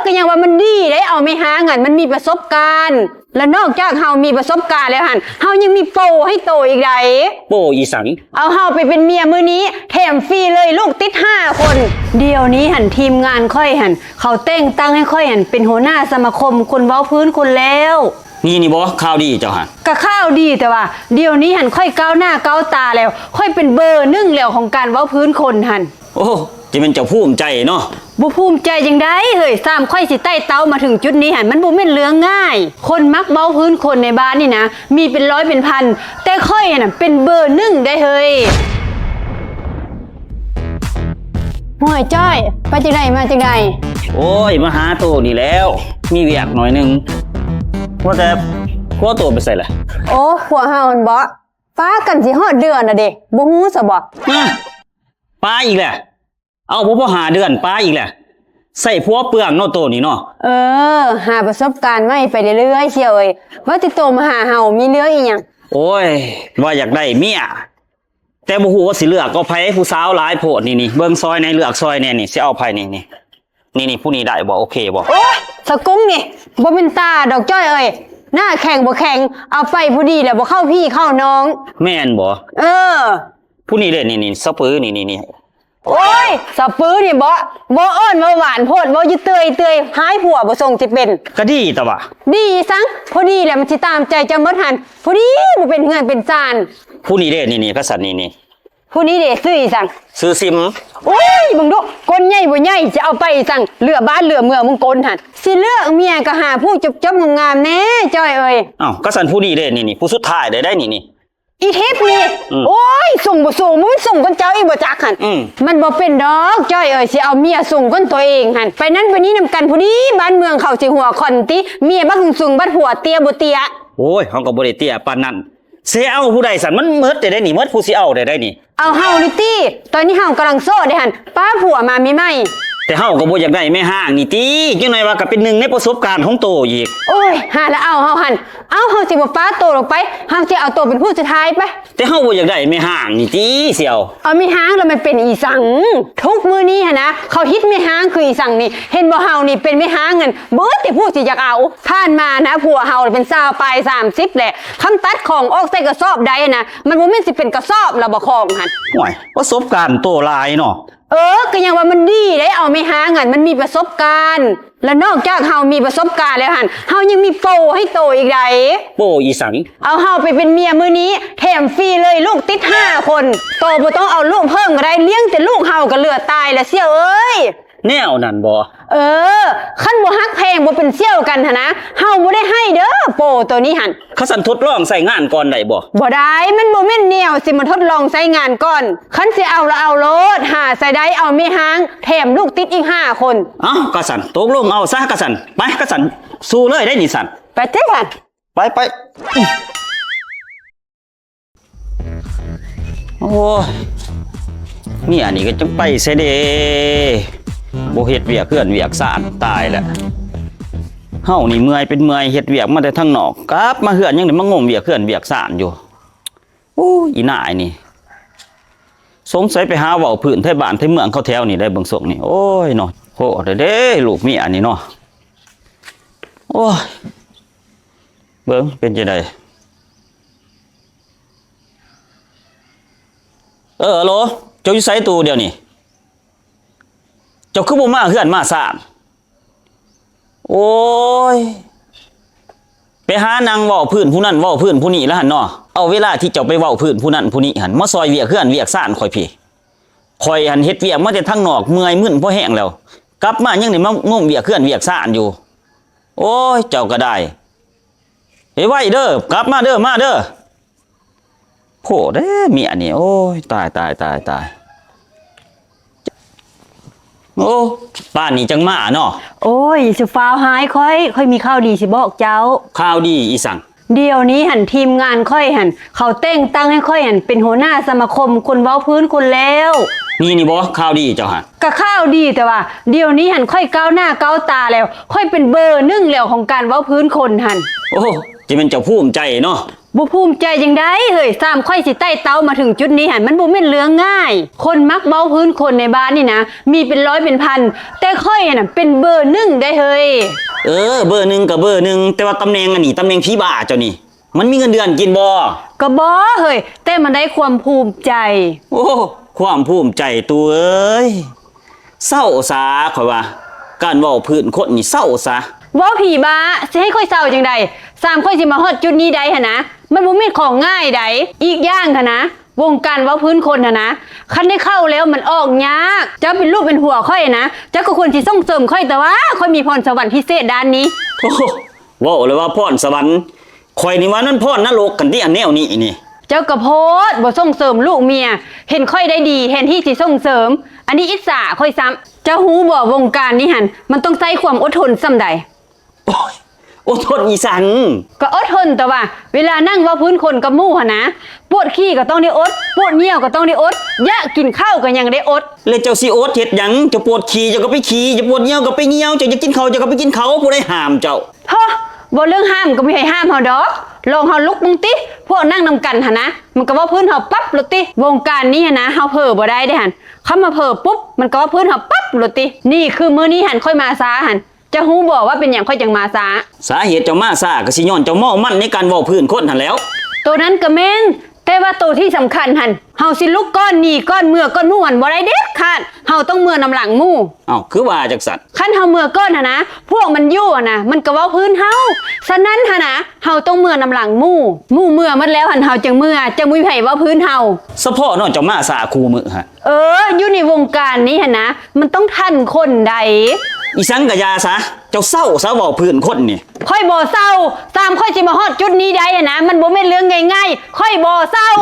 ກໍຍັງວ່າມັນດີໄດ໋ ເອົາແມ່ຮ້າງຫັ້ນ ມັນມີປະສົບການ ແລະນອກຈາກເຮົາມີປະສົບການແລ້ວຫັ້ນ ເຮົາຍັງມີໂປໃຫ້ໂຕອີກໃດ໋. ໂປອີ່ສັງ? ເອົາເຮົາໄປເປັນເມຍມື້ນີ້ ແຖມຟຣີເລີຍ ລູກຕິດຫ້າຄົນ. ດຽວນີ້ຫັ້ນ ທີມງານຂ້ອຍຫັ້ນ ເຂົາແຕ່ງຕັ້ງໃຫ້ຂ້ອຍຫັ້ນ ເປັນຫົວໜ້າສະມາຄົມຄົນເວົ້າພື້ນຄົນແລ້ວ. ນີ້ນີ້ບໍ ຂ່າວດີເຈົ້າຫັ້ນ? ກະຂ່າວດີ ແຕ່ວ່າດຽວນີ້ຫັ້ນ ຂ້ອຍກ້າວໜ້າກ້າວຕາແລ້ວ ຂ້ອຍເປັນເບີໜຶ່ງແລ້ວຂອງການເວົ້າພື້ນຄົນຫັ້ນ. ໂອ້ ຈະແມ່ນເຈົ້າພູມໃຈເນາະ. ບໍ່ພູມໃຈຈັ່ງໃດເຮີ້ຍ ສ່ຳຂ້ອຍຊິໄຕ່ເຕົ້າມາເຖິງຈຸດນີ້ຫັ້ນ ມັນບໍ່ແມ່ນເລື່ອງງ່າຍ. ຄົນມັກເວົ້າພື້ນຄົນໃນບ້ານນີ້ນະ ມີເປັນຮ້ອຍເປັນພັນ ແຕ່ຂ້ອຍຫັ້ນນະ ເປັນເບີໜຶ່ງໄດ໋ເຮີ້ຍ. ໂອ້ຍ ຈ້ອຍ ໄປຈັ່ງໃດມາຈັ່ງໃດ? ໂອ້ຍ ມາຫາໂຕນີ້ແຫຼ້ວ ມີວຽກໜ້ອຍໜຶ່ງ. ວ່າແຕ່ຜົວໂຕໄປໃສລະ? ໂອ້ ຜົວເຮົາຫັ້ນບໍ? ປາກັນຊິຮອດເດືອນລະເດ ບໍ່ຮູ້ຊະບໍ? ຮະ ປາອີກແລ້ວ. ເອົາ ບໍ່ພໍຫ້າເດືອນ ປາອີກແລ້ວ. ໃຊ້ຜົວເປືອງເນາະໂຕນີ້ເນາະ. ເອີ ຫາປະສົບການໃໝ່ໄປເລື້ອຍໆ ສ່ຽວເອີຍ. ວ່າແຕ່ໂຕມາຫາເຮົາ ມີເລື່ອງອີ່ຫຍັງ? ໂອ້ຍ ວ່າຢາກໄດ້ເມຍ ແຕ່ບໍ່ຮູ້ວ່າຊິເລືອກເອົາໃຜ ຜູ້ສາວຫຼາຍໂພດ. ນີ້ໆ ເບິ່ງຊ່ອຍແດ່ ເລືອກຊ່ອຍແດ່ ນີ້ຊິເອົາໃຜນີ້ ນີ້ ນີ້ໆ ຜູ້ນີ້ໄດ້ບໍ່? ໂອເຄບໍ່? ໂອ້ຍ ສະກຸງນີ້ ບໍ່ເປັນຕາດອກຈ້ອຍເອີຍ. ໜ້າແຂງບໍ່ແຂງ ເອົາໄປຜູ້ດີແລ້ວບໍ່ເຂົ້າພີ່ເຂົ້ານ້ອງ. ແມ່ນບໍ່? ເອີ ຜູ້ນີ້ເດ້ ນີ້ໆ ສະປື ນີ້ໆ. ໂອ້ຍ ສະປືນີ້ບໍ? ເວົ້າອ່ອນເວົ້າຫວານໂພດ ເວົ້າຢູ່ເຕີຍເຕີຍ ຮ້າຍຜົວບໍ່ຊົງຊິເປັນ. ກະດີແຕ່ວ່າ. ດີອີ່ສັງ? ພໍດີແຫຼະ ມັນຊິຕາມໃຈເຈົ້າໝົດຫັ້ນ ພໍດີບໍ່ເປັນເຮືອນເປັນຊານ. ຜູ້ນີ້ເດ້ ນີ້ໆ ກະສັນ ນີ້ໆ. ຜູ້ນີ້ເດ້ ຊື່ອີ່ສັງ? ຊື່ຊິມ. ໂອ້ຍ ເບິ່ງດູ ກົ້ນໃຫຍ່ບໍ່ໃຫຍ່ ຈະເອົາໄປອີ່ສັງ ເຫຼືອບ້ານເຫຼືອເມືອງມຶງກົ້ນຫັ້ນ. ຊິເລືອກເມຍກະຫາຜູ້ຈົບໆງາມໆແດ່ ຈ້ອຍເອີຍ. ເອົ້າ ກະສັນຜູ້ນີ້ເດ້ ນີ້ໆ ຜູ້ສຸດທ້າຍເດ້ ໄດ້ນີ້ໆ. ອີທິບນີ້ ອືມ ໂອ້ຍ ສູງບໍ່ສູງ ມັນສູງກວ່າເຈົ້າອີກບໍ່ຈັກຫັ້ນ. ອືມ ມັນບໍ່ເປັນດອກຈ້ອຍເອີຍ ຊິເອົາເມຍສູງກວ່າຕົວເອງຫັ້ນ ໄປນັ້ນໄປນີ້ນຳກັນພໍດີ ບ້ານເມືອງເຂົາຊິຫົວຂ້ອນຕິ ເມຍບັກສູງໆ ບັດຫົວເຕ້ຍບໍ່ເຕ້ຍ. ໂອ້ຍ ເຮົາກໍບໍ່ໄດ້ເຕ້ຍປານນັ້ນ ຊິເອົາຜູ້ໃດຊັ້ນ? ມັນໝົດແລ້ວເດ້ນີ້ ໝົດຜູ້ຊິເອົາແລ້ວເດ້ນີ້. ເອົາເຮົານີ້ຕິ ຕອນນີ້ເຮົາກຳລັງໂສດເດ້ຫັ້ນ ປ້າຜົວມາໃໝ່ໆ. ແຕ່ເຮົາກໍບໍ່ຢາກໄດ້ແມ່ຮ້າງນີ້ຕິ ຈັກໜ້ອຍວ່າກໍເປັນໜຶ່ງໃນປະສົບການຂອງໂຕອີກ. ໂອ້ຍ ຫາລະເອົາເຮົາຫັ້ນ ເອົ້າ ເຮົາຊິບໍ່ປ້າໂຕລົງໄປ ເຮົາຊິເອົາໂຕເປັນຜູ້ສຸດທ້າຍໄປ. ແຕ່ເຮົາບໍ່ຢາກໄດ້ແມ່ຮ້າງນີ້ຕິສ່ຽວ. ເອົາແມ່ຮ້າງແລ້ວມັນເປັນອີ່ສັງ? ທຸກມື້ນີ້ຫັ້ນນະ ເຂົາຮິດແມ່ຮ້າງຄືອີ່ສັງນີ້ ເຫັນບໍ່ ເຮົານີ້ເປັນແມ່ຮ້າງຫັ້ນ ບໍ່ອຶດແຕ່ຜູ້ຊິຢາກເອົາ. ຜ່ານມານະ ຜົວເຮົາເປັນຊາວປາຍສາມສິບແຫຼະ ຄັນຕັດຂອງອອກໃສ່ກະສອບໄດ້ນະ ມັນບໍ່ແມ່ນຊິເປັນກະສອບລະບໍ່ ຂອງຫັ້ນ. ໂອ້ຍ ປະສົບການໂຕຫຼາຍເນາະ. ເອີ ກໍຍັງວ່າມັນດີໄດ໋ ເອົາແມ່ຮ້າງຫັ້ນ ມັນມີປະສົບການ ແລະນອກຈາກເຮົາມີປະສົບການແລ້ວຫັ້ນ ເຮົາຍັງມີໂປໃຫ້ໂຕອີກໃດ໋. ໂປອີ່ສັງ? ເອົາເຮົາໄປເປັນເມຍມື້ນີ້ ແຖມຟຣີເລີຍ ລູກຕິດຫ້າຄົນ. ໂຕບໍ່ຕ້ອງເອົາລູກເພີ່ມກໍໄດ້ ລ້ຽງແຕ່ລູກເຮົາກໍເຫຼືອຕາຍລະສ່ຽວເອີຍ. ແນວນັ້ນບໍ? ເອີ ຄັນບໍ່ຮັກແພງ ບໍ່ເປັນສ່ຽວກັນຫັ້ນນະ ເຮົາບໍ່ໄດ້ໃຫ້ເດີ ໂປໂຕນີ້ຫັ້ນ. ຄັນຊັ້ນທົດລອງໃຊ້ງານກ່ອນໄດ້ບໍ່? ບໍ່ໄດ້ ມັນບໍ່ແມ່ນແນວຊິມາທົດລອງໃຊ້ງານກ່ອນ. ຄັນຊິເອົາລະເອົາໂລດ ຫາໃສ່ໄດ້ ເອົາແມ່ຮ້າງ ແຖມລູກຕິດອີກຫ້າຄົນ. ເອົ້າ ກະຊັ້ນຕົກລົງເອົາຊະ ກະຊັ້ນ ໄປ ກະຊັ້ນສູ້ເລີຍໄດ໋ນີ້ຊັ້ນ. ໄປຕິຊັ້ນ. ໄປ ໄປ. ໂອ້ຍ ເມຍນີ້ກໍຈັກໄປໃສເດ ບໍ່ເຮັດວຽກເຮືອນວຽກຊານ ຕາຍແລ້ວ. ເຮົານີ້ເມື່ອຍເປັນເມື່ອຍ ເຮັດວຽກມາແຕ່ທາງນອກ ກັບມາເຮືອນຍັງໄດ້ມາງົມວຽກເຮືອນວຽກຊານຢູ່. ໂອ້ຍ ອີນາຍນີ້ ສົງໄສໄປຫາເວົ້າພື້ນໄທບ້ານໄທເມືອງເຂົາແຖວນີ້ໄດ໋ ເບິ່ງຊົງນີ້. ໂອ້ຍເນາະ ໂພດເດ້ ລູກເມຍນີ້ເນາະ. ໂອ້ຍ ເບິ່ງເປັນຈັ່ງໃດ. ເອີ ອາໂຫຼ ເຈົ້າຢູ່ໃສຕູ້ດຽວນີ້? ເຈົ້າຄືບໍ່ມາເຮືອນມາຊານ? ໂອ້ຍ ໄປຫານັ່ງເວົ້າພື້ນຜູ້ນັ້ນເວົ້າພື້ນຜູ້ນີ້ລະຫັ້ນເນາະ. ເອົາເວລາທີ່ເຈົ້າໄປເວົ້າພື້ນຜູ້ນັ້ນຜູ້ນີ້ຫັ້ນ ມາຊ່ອຍວຽກເຮືອນວຽກຊານຂ້ອຍພີ້. ຂ້ອຍຫັ້ນເຮັດວຽກມາແຕ່ທາງນອກ ເມື່ອຍມຶນພໍແຮງແລ້ວ ກັບມາຍັງໄດ້ມາງົມວຽກເຮືອນວຽກຊານຢູ່. ໂອ້ຍ ເຈົ້າກໍໄດ້ ໄວໆເດີ ກັບມາເດີ ມາເດີ. ໂພດເດ້ເມຍນີ້ ໂອ້ຍ ຕາຍ ຕາຍ ຕາຍ ຕາຍ. ໂອ້ ປານນີ້ຈັ່ງມາເນາະ. ໂອ້ຍ ຢ່າສູ່ຟ້າວຫາຍຂ້ອຍ ຂ້ອຍມີຂ່າວດີຊິບອກເຈົ້າ. ຂ່າວດີອີ່ສັງ? ດຽວນີ້ຫັ້ນ ທີມງານຂ້ອຍຫັ້ນ ເຂົາແຕ່ງຕັ້ງໃຫ້ຂ້ອຍຫັ້ນ ເປັນຫົວໜ້າສະມາຄົມຄົນເວົ້າພື້ນຄົນແລ້ວ. ນີ້ນີ້ບໍ ຂ່າວດີເຈົ້າຫັ້ນ? ກະຂ່າວດີ ແຕ່ວ່າດຽວນີ້ຫັ້ນ ຂ້ອຍກ້າວໜ້າກ້າວຕາແລ້ວ ຂ້ອຍເປັນເບີໜຶ່ງແລ້ວຂອງການເວົ້າພື້ນຄົນຫັ້ນ. ໂອ້ ຈະແມ່ນເຈົ້າພູມໃຈເນາະ. ບໍ່ພູມໃຈຈັ່ງໃດເຮີ້ຍ ສາມຂ້ອຍຊິໄຕ່ເຕົ້າມາເຖິງຈຸດນີ້ຫັ້ນ ມັນບໍ່ແມ່ນເລື່ອງງ່າຍ. ຄົນມັກເວົ້າພື້ນຄົນໃນບ້ານນີ້ນະ ມີເປັນຮ້ອຍເປັນພັນ ແຕ່ຂ້ອຍຫັ້ນນະ ເປັນເບີໜຶ່ງໄດ໋ເຮີ້ຍ. ເອີ ເບີໜຶ່ງກໍເບີໜຶ່ງ ແຕ່ວ່າຕຳແໜ່ງອັນນີ້ ຕຳແໜ່ງຜີບ້າເຈົ້ານີ້ ມັນມີເງິນເດືອນກິນບໍ່? ກໍບໍ່ເຮີ້ຍ ແຕ່ມັນໄດ້ຄວາມພູມໃຈ. ໂອ້ ຄວາມພູມໃຈ ຕູ້ເອີຍ. ເສົ້າສາ ຂ້ອຍວ່າ ການເວົ້າພື້ນຄົນນີ້ເສົ້າສາ. ເວົ້າຜີບ້າ ຊິໃຫ້ຂ້ອຍເສົ້າຈັ່ງໃດ? ສາມຂ້ອຍຊິມາຮອດຈຸດນີ້ໄດ້ຫັ້ນນະ ມັນບໍ່ແມ່ນຂອງງ່າຍໃດ. ອີກຢ່າງຫັ້ນນະ ວົງການເວົ້າພື້ນຄົນຫັ້ນນະ ຄັນໄດ້ເຂົ້າແລ້ວມັນອອກຍາກ. ເຈົ້າເປັນລູກເປັນຫົວຂ້ອຍນະ ເຈົ້າກໍຄວນຊິສົ່ງເສີມຂ້ອຍ ແຕ່ວ່າຂ້ອຍມີພອນສະຫວັນພິເສດດ້ານນີ້. ໂອ້ ເວົ້າແລ້ວວ່າພອນສະຫວັນ ຂ້ອຍນີ້ວ່ານັ້ນພອນນະລົກກັນຕິ ອັນແນວນີ້ນີ້. ເຈົ້າກໍໂພດ ບໍ່ສົ່ງເສີມລູກເມຍ ເຫັນຂ້ອຍໄດ້ດີ ແທນທີ່ຊິສົ່ງເສີມ ອັນນີ້ອິດສາຂ້ອຍຊ້ຳ. ເຈົ້າຮູ້ບໍ່ ວົງການນີ້ຫັ້ນ ມັນຕ້ອງໃຊ້ຄວາມອົດທົນສ່ຳໃດ? ໂອ້ຍ ອົດທົນອີ່ສັງ? ກໍອົດທົນແຕ່ວ່າ ເວລານັ່ງເວົ້າພື້ນຄົນກັບໝູ່ຫັ້ນນະ ປວດຂີ້ກໍຕ້ອງໄດ້ອົດ ປວດຍ່ຽວກໍຕ້ອງໄດ້ອົດ ຢາກກິນເຂົ້າກໍຍັງໄດ້ອົດ. ແລ້ວເຈົ້າຊິອົດເຮັດຫຍັງ? ເຈົ້າປວດຂີ້ເຈົ້າກໍໄປຂີ້ ເຈົ້າປວດຍ່ຽວກໍໄປຍ່ຽວ ເຈົ້າຢາກກິນເຂົ້າເຈົ້າກໍໄປກິນເຂົ້າ ຜູ້ໃດຫ້າມເຈົ້າ? ໂທ້ ເວົ້າເລື່ອງຫ້າມກໍບໍ່ມີໃຜຫ້າມເຮົາດອກ ລອງເຮົາລຸກເບິ່ງຕິ ພວກນັ່ງນຳກັນຫັ້ນນະ ມັນກໍເວົ້າພື້ນເຮົາປັບໂລດຕິ. ວົງການນີ້ຫັ້ນນະ ເຮົາເຜີບໍ່ໄດ້ເດ້ຫັ້ນ ຄັນມາເຜີປຸບ ມັນກໍເວົ້າພື້ນເຮົາປັບໂລດຕິ. ນີ້ຄືມື້ນີ້ຫັ້ນຂ້ອຍມາຊ້າຫັ້ນ ເຈົ້າຮູ້ບໍ່ວ່າເປັນຫຍັງຂ້ອຍຈຶ່ງມາຊ້າ? ສາເຫດເຈົ້າມາຊ້າກໍຊິຍ້ອນເຈົ້າເມົາມັນໃນການເວົ້າພື້ນຄົນຫັ້ນແຫຼ້ວ. ໂຕນັ້ນກໍແມ່ນ ແຕ່ວ່າໂຕທີ່ສຳຄັນຫັ້ນ ເຮົາຊິລຸກກ່ອນ ໜີກ່ອນ ເມືອກ່ອນໝູ່ຫັ້ນບໍ່ໄດ້ເດັດຂາດ ເຮົາຕ້ອງເມືອນຳຫຼັງໝູ່. ເອົ້າ ຄືວ່າຈັ່ງຊັ້ນ? ຄັນເຮົາເມືອກ່ອນຫັ້ນນະ ພວກມັນຢູ່ຫັ້ນນະ ມັນກໍເວົ້າພື້ນເຮົາ. ສະນັ້ນຫັ້ນນະ ເຮົາຕ້ອງເມືອນຳຫຼັງໝູ່ ໝູ່ເມືອໝົດແລ້ວຫັ້ນ ເຮົາຈຶ່ງເມືອ ຈັ່ງບໍ່ມີໃຜເວົ້າພື້ນເຮົາ. ສະເພາະເນາະ ເຈົ້າມາຊ້າຄູ່ມື້ຫັ້ນ. ເອີ ຢູ່ໃນວົງການນີ້ຫັ້ນນະ ມັນຕ້ອງທັນຄົນໃດ. ອີ່ສັງກະຢ່າຊະ ເຈົ້າເສົ້າຊະ ເວົ້າພື້ນຄົນນີ້. ຂ້ອຍບໍ່ເສົ້າ ສາມຂ້ອຍຊິມາຮອດຈຸດນີ້ໄດ້ຫັ້ນນະ ມັນບໍ່ແມ່ນເລື່ອງງ່າຍໆ ຂ້ອຍບໍ່ເສົ້າ.